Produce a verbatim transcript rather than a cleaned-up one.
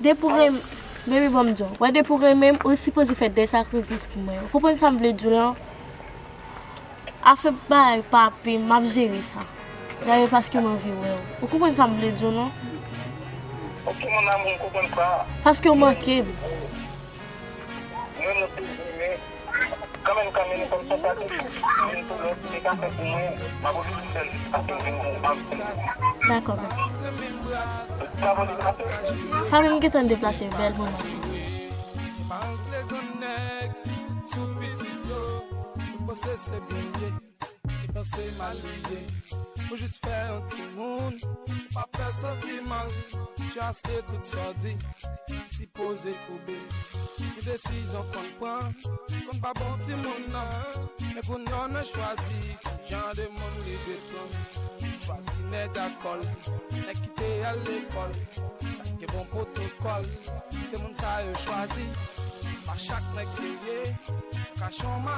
Depi w renmen, baby, ban m di w. Wè, depi w renmen m, ou sipoze fè de sakrifis pou mwen. Ou konprann sa m vle di w lan? Afè bagay papi, m ap jere sa. Dayè paske m anvi wè w. Ou konprann sa m vle di w, non? Ok, mon amour, m konprann sa. Paske w manke m. Mwen, mwen te renmen. Kanmenm, kanmenm, kòm se sakrifis youn pou lòt, li ka fè pou mwen, m ap oblije fè l jis paske m vin gen yon fanm. Dakò, bebe. Sa bon, li ka fè. Fanmi m gentan deplase bèl moman sa. Pa angle grann nèg sou pitit yo, yo panse se byen l ye, yo panse mal li ye. Ou jis fè yon timoun, ou pa fè santi mal. Tu as écoute sa w di, sipoze koube. Yon desizyon konn pran, konn pa bon timoun nan. Men kounye a w nan chwazi ki jan de moun li dwe pran. Chwazi nèg a kòl, nèg ki te al lekòl, sa k gen bon pwotokòl. Se moun sa yo chwazi. Pa chak nèg serye, kachon